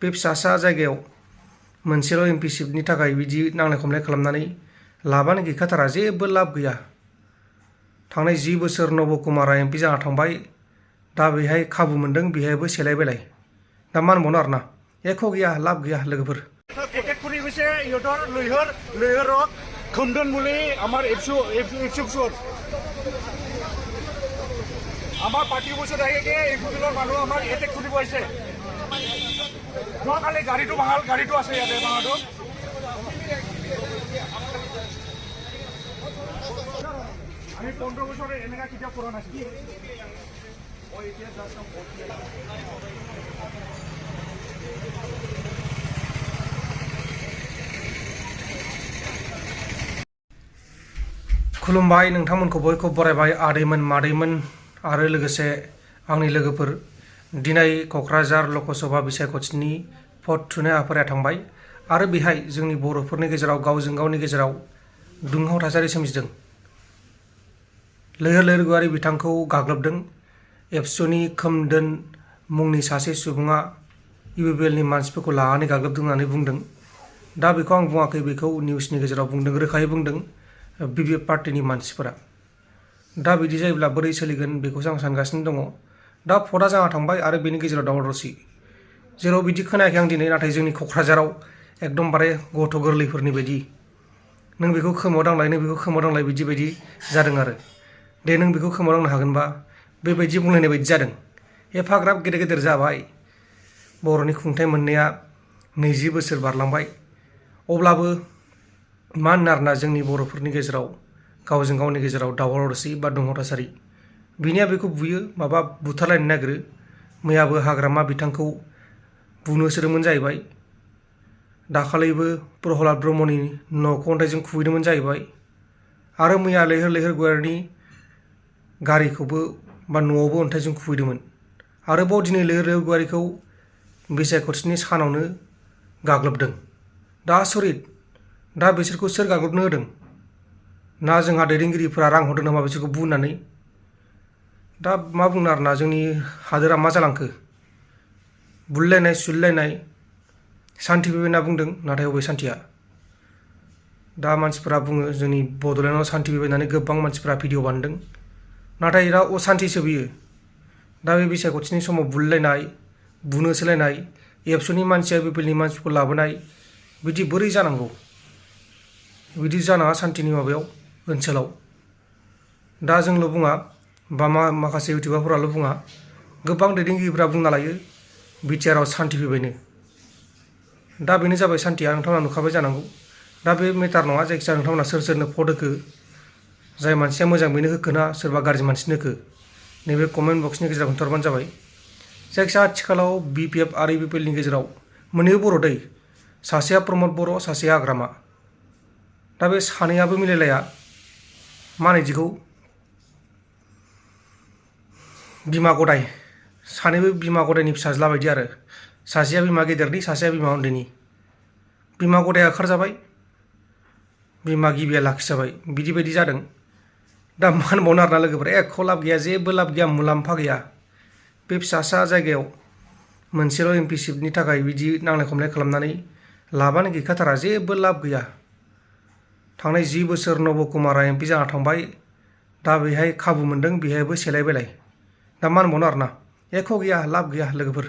बे फिसासा जायगायाव मोनसेल' एमपि सिटनि थाखाय बिदि नांलाय खमलाय खालामनानै लाबानो गैखाथारा, जेबो लाब गैया। थांनाय 10 बोसोर नब कुमारा एमपि जाना थांबाय, दा बेहाय खाबु मोनदों, बेहायबो सेलाय बेलाय। दा मा होनबावनो आरोना, एख' गैया, लाब गैया लोगोफोर। lwihwrkwo khumdon muli amar ekshur amar party boshe thake ekbilor manu amar attack koribo aise joakale gari to ase yate bangato ami 15 bochore eneka kitia pura nachi oi etia jasam खुलुमबाय नोंथांमोनखौ बयखौ बरायबाय आदैमोन मादैमोन आरो लोगोसे आंनि लोगोफोर। दिनै क'क्राझार लकसभा बिसायख'थिनि भट थुनाय हाबाफारिया थांबाय आरो बेहाय जोंनि बर'फोरनि गेजेराव गावजों गावनि गेजेराव दुंहाव थासारि सोमजिदों। लwihwrkwo बिथांखौ गाग्लोबदों। एबसुनि खोमदोन मुंनि सासे सुबुङा इउपिपिएलनि मानसिफोरखौ लानानै गाग्लोबदों होननानै बुंदों। दा बेखौ आं बुङाखै, बेखौ निउसनि गेजेराव बुंदों, रोखायै बुंदों बिपिएफ पार्टीनि मानसिफोरा। दा बिदि जायोब्ला बोरै सोलिगोन बेखौसो आं सानगासिनो दङ। दा भटआ जाना थांबाय आरो बेनि गेजेराव दावराव दावसि। जेराव बिदि खोनायाखै आं दिनै, नाथाय जोंनि क'क्राझाराव एकदमबारे गथ' गोरलैफोरनि बायदि नों बेखौ खोमायाव दांलाय, नों बेखौ खोमायाव दांलाय बिदि बायदि जादों आरो। दे नों बेखौ खोमायाव दांनो हागोनबा बेबायदि बुंलायनाय बायदि जादों। एफाग्राब गेदेर गेदेर जाबाय, बर'नि खुंथाय मोननाया 20 बोसोर बारलांबाय, अब्लाबो मा होनो आरोना जोंनि बर'फोरनि गेजेराव गावजों गावनि गेजेराव दावराव दावसि बा दुंहाव थासारि। बिनिया बेखौ बुयो, माबा बुथारलायनो नागिरो। मैयाबो हाग्रामा बिथांखौ बुनो होसोदोंमोन जाहैबाय। दाखालिबो प्रहलाद ब्रह्मनि न'खौ अन्थाइजों खुबैदोंमोन जाहैबाय। आरो मैया lwihwrkwo गारिखौबो बा न'आवबो अन्थाइजों खुबैदोंमोन। आरोबाव दिनै lwihwrkwo बिसायख'थिनि सानावनो गाग्लोबदों। दा आसरित, दा बिसोरखौ सोर गाग्लोबनो होदों? ना जोंहा दैदेनगिरिफोरा रां हरदों नामा बिसोरखौ बुनानै? दा मा बुंनो आरोना, जोंनि हादोरा मा जालांखो? बुलायनाय सुलायनाय सान्थि फैबाय होनना बुंदों, नाथाय अबे सान्थिया? दा मानसिफोरा बुङो जोंनि बड'लेण्डआव सान्थि फैबाय होननानै गोबां मानसिफोरा भिडिअ बानायदों, नाथाय दा असान्थिसो बियो। दा बे बिसायख'थिनि समाव बुलायनाय, बुनो सोलायनाय, एबसुनि मानसिया इउपिपिएलनि मानसिफोरखौ लाबोनाय, बिदि बोरै जानांगौ? बिदि जानाङा सान्थिनि माबायाव, ओनसोलाव। दा जोंल' बुङा बा माखासे इउटिउबारफोराल' बुङा, गोबां दैदेनगिरिफ्रा बुंना लायो बिटिआरआव सान्थि फैबायनो। दा बेनो जाबाय सान्थिया, नोंथांमोना नुखाबाय जानांगौ। दा बे मेटार नङा, जायखिजाया नोंथांमोना सोरनो भट होखो, जाय मानसिया मोजां बेनो होखोना सोरबा गाज्रि मानसिनो होखो, नैबे कमेन्ट बक्सनि गेजेराव खोन्थाहरबानो जाबाय। जायखिजाया आथिखालाव बिपिएफ आरो इउपिपिएलनि गेजेराव मोननैबो बर' दै, सासेया प्रमद बर', सासेया हाग्रामा। दा बे सानैयाबो मिलायलाया, मा होनो बिदिखौ, बिमा गदाय। सानैबो बिमा गदायनि फिसाज्ला बायदि आरो। सासेया बिमा गेदेरनि, सासेया बिमा उन्दैनि। बिमा गदाया ओंखारजाबाय, बिमा गिबिया लाखिजाबाय, बिदि बायदि जादों। दा मा होनबावनो आरोना लोगोफोर, एख' लाब गैया, जेबो लाब गैया, मुलाम्फा गैया। बे फिसासा जायगायाव मोनसेल' एमपि सिटनि थाखाय बिदि नांलाय खमलाय खालामनानै लाबानो गैखाथारा, जेबो लाब गैया। थांनाय 10 बोसोर नब कुमारा एमपि जाना थांबाय, दा बेहाय खाबु मोनदों, बेहायबो सेलाय बेलाय। दा मा होनबावनो आरोना, एख' गैया, लाब गैया लोगोफोर।